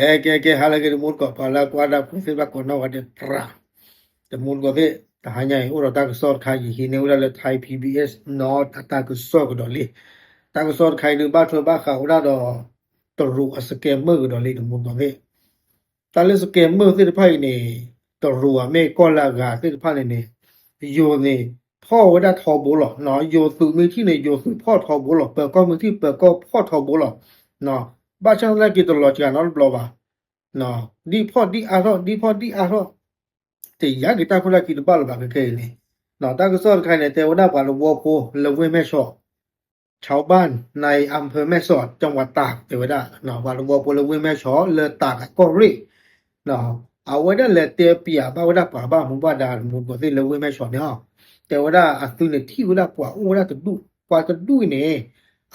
ကဲ ကဲ ကဲ ဟါလၢအဂ့ၤ တမူတကိး ပှၤလၢကွၢ်တၢ်ဖိသ့ၣ်တဖၣ်ကိးနီၢ်ဂၤဒဲး ပြး တမူတကိးသ့ၣ် တဟါညါအံၤ အိၣ်ဒီးတၢ်ကစီၣ်တခါ ယဟံးန့ၢ်ဝဲဒၣ်လၢ Thai PBS နီၢ် အတၢ်ကစီၣ်ကဒီးလံ. တၢ်ကစီၣ်တခါအံၤဒုး ဘၣ်ထွဲဘၣ်ဃးဝဲဒၣ်ဒီး တရူးအ scammer ကဒီးလံ တမူတကိးသ့ၣ်. တၢ်လၢ scammer သ့ၣ်တဖၣ်အံၤန့ၣ် တရူးအမ့ၢ်ကီၢ်လၢအဂၤသ့ၣ်တဖၣ်န့ၣ်န့ၣ် ယိၤန့ၣ် ဖီၣ်ဝဲဒၣ်ထီဘိလီၤ. ယိၤသုးမ့ၢ်ထံၣ်န့ၣ် ယိၤသုးဖီၣ်ထီဘိလီၤ. ပၢၤကီၢ်မ့ၢ်ထံၣ် ပၢၤကီၢ်ဖီၣ်ထီဘိလီၤ. ဘၣ်ဆၣ်သနာ်က့တလီၤစှၤနီတဘျီဘၣ်. ဒ်ဖီၣ်ဒ်အါထီၣ် ဒ်ဖီၣ်ဒ်အါထီၣ် တယာ်က့ၤတၢ်ဖိတၢ်ခံတဘၣ်လၢၤဘၣ် ခဲခဲအံၤန့ၣ်. တၢ်ကစီၣ်တခါအံၤန့ၣ် တဲဝဲဒၣ်ပှၤသဝီဖိလၢဝ့ၢ်မဲၢ်ဆီး ชาวบ้านในอำเภอแม่สอด จังหวัดตาก တဲဝဲဒၣ် ပှၤသဝီဖိလၢဝ့ၢ်မဲၢ်ဆီး လၢတၢးကီၢ်ရ့ၣ် အဝဲဒၣ်လဲၤတဲပၠးဘၣ်ဝဲဒၣ်ပှၤဘၣ်မူဘၣ်ဒါ တမူတကိးသ့ၣ်လၢဝ့ၢ်မဲၢ်ဆီးန့ၣ်လီၤ. တဲဝဲဒၣ်အသုန့ၣ်ထံၣ်ဝဲဒၣ်ပှၤအိၣ်ဝဲဒၣ်တဒူၣ် ပှၤတဒူၣ်အံၤန့ၣ်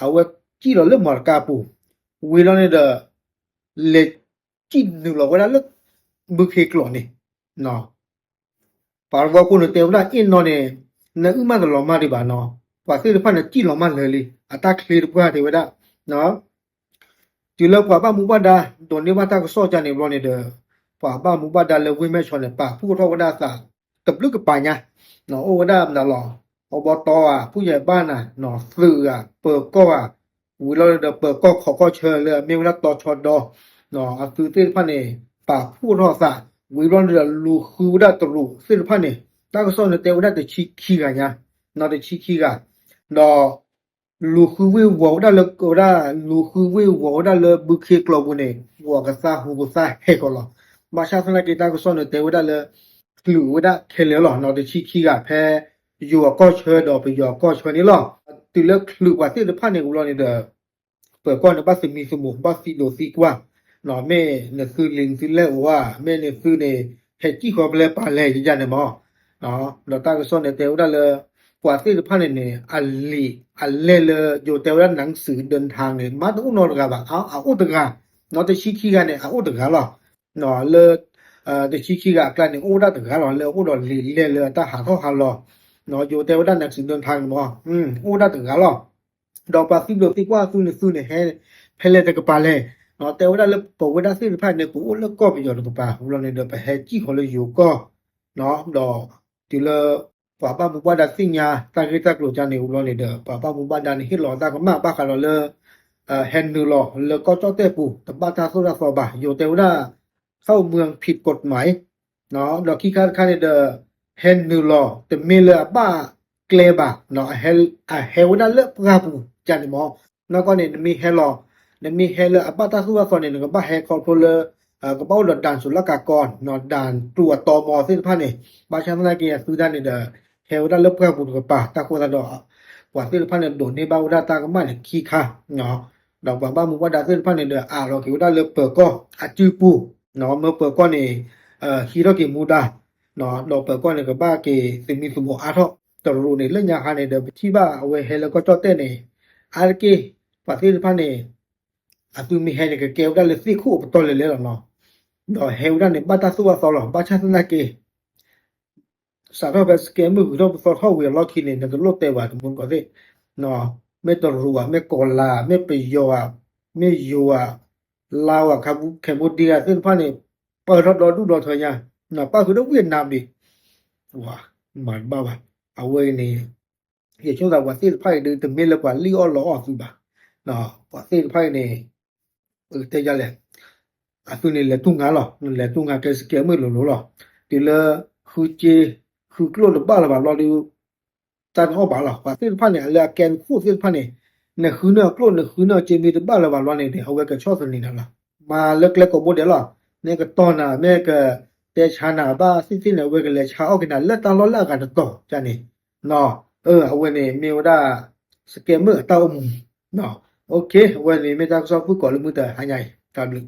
အဝဲစံၣ်လီၤလၢမီတကါပူၤ ဝံၤလီၤန့ၣ်ဒီး လဲၤစံၣ်နုာ်လီၤဝဲဒၣ်လၢ ဘုခ့ကျိာ်န့ၣ် ပှၤသဝီဖိန့ၣ်တဲဝဲဒၣ်အ့ၣ်နီၢ်န့ၣ် နအုၣ်မးတလီၤမၢ်ဒံးဘၣ်နီၤ, ပှၤသ့ၣ်တဖၣ်န့ၣ်စံၣ်လီၤမၢ်လၢာ်လံ အတၢ်ချ့တပှၢ်တဲဝဲဒၣ်. တုၤလၢပှၤဘၣ်မူဘၣ်ဒါ ဒိးန့ၢ်ဘၣ်တၢ်ကစီၣ်ကန့ၣ်ဘျီန့ၣ်ဒီး ပှၤဘၣ်မူဘၣ်ဒါလၢဝ့ၢ်မဲၢ်ဆီးန့ၣ် ပာ်ဖှိၣ်ထီၣ်ဝဲဒၣ်သး တဘျုးကပၤညါ, အိၣ်ဝဲဒၣ်မနုၤလီၤ, အဘီတီဧါ, ဖုယဲၢ်ဘၣ်နၤ, သုးဧါ, ပၢၤကီၢ်ဧါ, ဝံၤလီၤဒီးပၢၤကီၢ်ခီကီၢ်ဆၢလၢအမ့ၢ်ဝဲဒၣ်တီၤဆီဒီ အသုးသ့ၣ်တဖၣ်န့ၣ် ပာ်ဖှိၣ်ထီၣ်သး, ဝံၤဘျီန့ၣ်ဒီးလူၤဃုဝဲဒၣ်တရူးသ့ၣ်တဖၣ်န့ၣ် တၢ်ကစီၣ်န့ၣ်တဲဝဲဒၣ်တဆံခံဂၤညါ, တဆံခံဂၤ, ဒီး လူၤဃုဝ့ၢ်ဝီၤဝဲဒၣ်လၢဝဲဒၣ် လူၤဃုဝ့ၢ်ဝီၤဝဲဒၣ်လၢဘုခ့ကျိာ်ပူၤန့ၣ် ဝီၤကသါဟူးကသါဟဲဃီၤလီၤ. ဘၣ်ဆၣ်သနာ်က့တၢ်ကစီၣ်န့ၣ်တဲဝဲဒၣ်လၢ ချုးဝဲဒၣ်ခဲလၢာ်လီၤ. တဆံခံဂၤဖဲ ယိၤအကီၢ်ဆၢဒီးပယီၤအကီၢ်ဆၢန့ၣ်လီၤ. တုၤလၢချုးပှၤသ့ၣ်တဖၣ်န့ၣ်ဝံၤလီၤန့ၣ်ဒီး ပၢၤကီၢ်န့ၣ်ဘၣ်သမံသမိး ဘၣ်သံဒိးသံကွၢ်, မ့ၢ်နသုလံၤနသုလဲၢ်အိၣ်ဧါ, မ့ၢ်နသုန့ၣ် ဟဲစံၣ်ဃီဖဲလဲၣ်ပာ်လဲၣ်ယယၤန့ၣ်မး ဒီးတၢ်ကစီၣ်န့ၣ်တဲဝဲဒၣ်လၢ ပှၤသ့ၣ်တဖၣ်န့ၣ်န့ၣ် အလံာ်အလဲၢ်လၢ ယိၤတဲဝဲဒၣ် หนังสือเดินทาง န့ၣ် မ့ၢ်တအိၣ်နီတဂၤဘၣ်, အအိၣ်တဂၤ, တဆံခံဂၤန့ၣ် အအိၣ်တဂၤလီၤ. လၢ တဆံခံဂၤအကျါန့ၣ် အိၣ်ဝဲဒၣ်တဂၤလီၤ လၢအအိၣ်ဒီးလံာ်လဲၢ်လၢတၢ်ဟးထီၣ်ဟးလီၤ, ယိၤတဲဝဲဒၣ် หนังสือเดินทาง န့ၣ်မး အိၣ်ဝဲဒၣ်တဂၤလီၤ. ဒီးပှၤသံဒိးသံကွၢ်သုန့ၣ်သုန့ၣ်ဟဲ ဖဲလဲၣ်တကပၤလဲၣ်, တဲဝဲဒၣ်လၢပဝဲဒၣ်သ့ၣ်တဖၣ်န့ၣ် ပအိၣ်လၢကီၢ်ပယီၤတကပၤ ဝံၤလီၤန့ၣ်ဒီး ပဟဲစံၣ်ဃီလၢယိၤကီၢ်, ဒီးတုၤလၢ ပှၤဘၣ်မူဘၣ်ဒါသ့ၣ်ညါ တၢ်ဂ့ၢ်တၢ်ကျိၤကန့ၣ်ဝံၤလီၤန့ၣ်ဒီး ပှၤဘၣ်မူဘၣ်ဒါန့ၣ်ဟ့ၣ်လီၤတၢ်ကမၣ်ဘၣ်ဃးဒီးလၢ ဟဲနုာ်လီၤလၢကီၢ်ကၠီၣ်တဲၣ်ပူၤ တဘၣ်တၢ်သိၣ်တၢ်သီဘၣ် ယိၤတဲဝဲဒၣ် เข้าเมืองผิดกฎหมาย ဒီးခံခါတခါန့ၣ်ဒီး ဟဲနုာ်လီၤ တမ့ၢ်လၢအဘၣ်ကျဲဘၣ်, အဟဲဝဲဒၣ်လၢပှၢ်ပူၤကန့ၣ်မး, နီၢ်ကီၢ်န့ၣ် နမ့ၢ်ဟဲလီၤ နမ့ၢ်ဟဲလၢအဘၣ်တၢ်သိၣ်တၢ်သီန့ၣ် နကဘၣ်ဟဲခီဖျိလၢ ကဘၣ်အိၣ်ဒီး ด่านศุลกากร ด่านตรวจ ตม သ့ၣ်တဖၣ်န့ၣ်, ဘၣ်ဆၣ်သနာ်က့အသုဒၣ်န့ၣ်ဒီး ဟဲဝဲဒၣ်လၢပှၢ်ပူၤတကပၤ တၢ်ဃိသတးဒီး ပှၤသ့ၣ်တဖၣ်န့ၣ် ဒိးန့ၢ်ဘၣ်ဝဲဒၣ်တၢ်ကမၣ်န့ၣ်ခံခါ, ဒီးပှၤဘၣ်မူဘၣ်ဒါသ့ၣ်တဖၣ်န့ၣ်ဒီး အးလီၤက့ၤဝဲဒၣ်လၢပၢၤကီၢ်အစုပူၤ, မ့ၢ်ပၢၤကီၢ်န့ၣ် ဟံးထီၣ်က့ၤမူဒါ, ဒီးပၢၤကီၢ်န့ၣ် ကဘၣ်က့ၤသမံသမိးအါထီၣ်, တရူးန့ၣ် လၢညါခါန့ၣ်ဒီး ပထံၣ်ဘၣ်အဝဲဟဲလၢကီၢ်ကၠီၣ်တဲၣ်န့ၣ်, အါတက့ၢ် ပှၤသ့ၣ်တဖၣ်န့ၣ် အသုမ့ၢ်ဟဲန့ၣ် ကကဲဝဲဒၣ်လၢသ့ၣ်ခိၣ်အပတီၢ်လဲၤလဲၤလီၤနီၤ, ဒီးဟဲဝဲဒၣ်န့ၣ် ဘၣ်တၢ်သိၣ်ဘၣ်သီလီၤ, ဘၣ်ဆၣ်သနာ်က့ စးထီၣ်ဖဲ scammer ဂုၤထီၣ်ပသီထီၣ်ဝံၤအလီၢ်ခံန့ၣ် နတလိၣ်တဲဘၣ်တမူတကိးသ့ၣ်, မ့ၢ်တရူးဧါ, မ့ၢ်ကီၤလၤ, မ့ၢ်ပယီၤဧါ, မ့ၢ်ယိၤဧါ, လါဝၤ, Cambodia သ့ၣ်တဖၣ်န့ၣ် ပၢၢ်ထီၣ်ဒီဒူၣ်ဒီထၢညါ, ပၢၢ်ဃုာ်ဒီး Vietnam ဒံး, မၤတဘၣ်ဘၣ်, အဝဲအံၤန့ၣ် ယဆိကမိၣ်သးပှၤသ့ၣ်တဖၣ်အံၤဒုး တမ့ၢ်လၢပှၤလံၣ်အီၣ်လီအီၣ်သုဘၣ်, ပှၤသ့ၣ်တဖၣ်အံၤန့ၣ် ပကတဲယလဲၣ်, အသုန့ၣ်လဲၤတူၢ်ငါလီၤ, လဲၤတူၢ်ငါကဲ scammer လိၤလိၤလီၤ, တုၤလၢ ဃုစ့ ဃုကျိၣ်တဘၣ်လၢၤဘၣ်ဘျီဒုး တၢ်န့ၣ်အီၣ်ဘၣ်လီၤ, ပှၤသ့ၣ်တဖၣ်န့ၣ် အလၢအကဲနခိၣ်သ့ၣ်တဖၣ်န့ၣ် နဃုန့ၢ်အကျိၣ် နဃုန့ၢ်အစ့မ့ၢ်တဘၣ်လၢၤဘၣ်ဘျီန့ၣ် အဝဲကဆီၣ်သနံးနၤလီၤ, မၤလၢကျဲကိးဘိဒဲးလီၤ, မ့ၢ်ကတီၢ်နၤ မ့ၢ်ကတဲဆါနၤဘၣ်သ့ၣ်သ့ၣ်န့ၣ် အဝဲကလဲၤဆါအီၣ်က့ၤနၤလၢတၢ်လီၢ်လၢအဂၤတတီၤန့ၣ်, အဝဲန့ၣ်မ့ၢ်ဝဲဒၣ် scammer အတၢ်အိၣ်မူ, အဝဲန့ၣ်မ့ၢ်တၢ်ကစီၣ်ဖုၣ်ကိာ်လၢမုၢ်တဟါညါအံၤ တၢ်ဘျုး